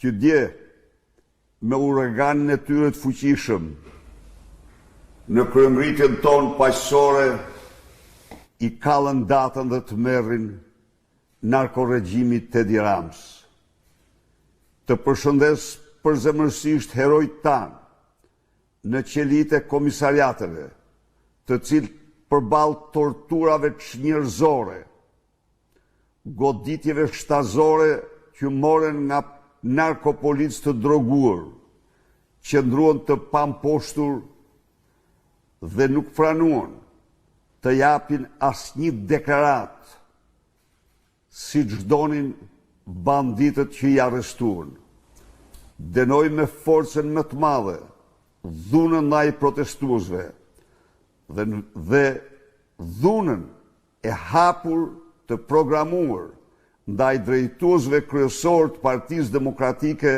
Që dje me uraganin e tyre të fuqishëm në kryengritjen tonë paqësore i kallën datën dhe tmerrin narkoregjimit të Edi Ramës. Të përshëndes përzemërsisht heronjtë tanë në qelitë e komisariateve, të cilët përballë torturave çnjerëzore, goditjeve shtazore që morën nga narkopolicë të droguar, qëndruan të pamposhtur dhe nuk pranuan të japin asnjë deklaratë siç donin banditët që i arrestuan. Dënoj me forcën më të madhe dhunën ndaj protestuesve dhe dhe dhunën e hapur të programuar ndaj drejtuesve kryesorë të Partisë Demokratike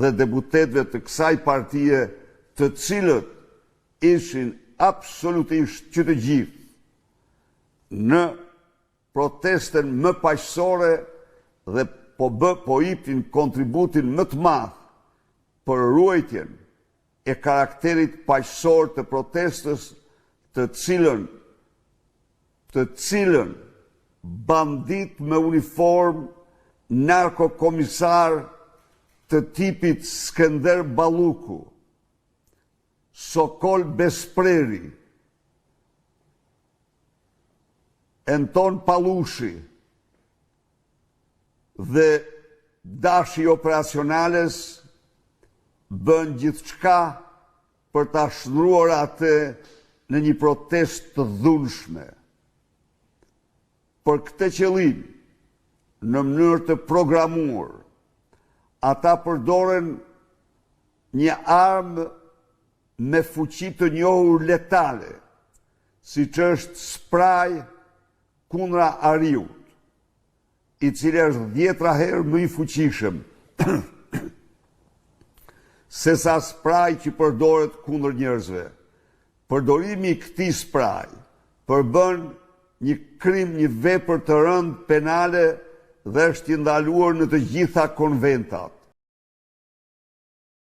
dhe deputetëve të kësaj partie të cilët ishin absolutisht që të gjithë në protestën më paqësore dhe po bë po jipnin kontributin më të madh për ruajtjen e karakterit paqësor të protestës të cilën të cilën banditë me uniformë narkokomisarë të tipit Skënder Balluku, Sokol Bespreri, Enton Pallushi dhe dashi i operacionales bënë gjithçka për ta shndërruar atë në një protestë të dhunshme. Për këtë qëllim, në mënyrë të programuar, ata përdorën një armë me fuqi të njohur letale, siç është spraj kundra ariut, i cili është dhjetra herë më i fuqishëm sesa spraj që përdoret kundër njerëzve. Përdorimi i këtij spraj përbën një krim, një vepër të rëndë penale dhe është i ndaluar në të gjitha konventat.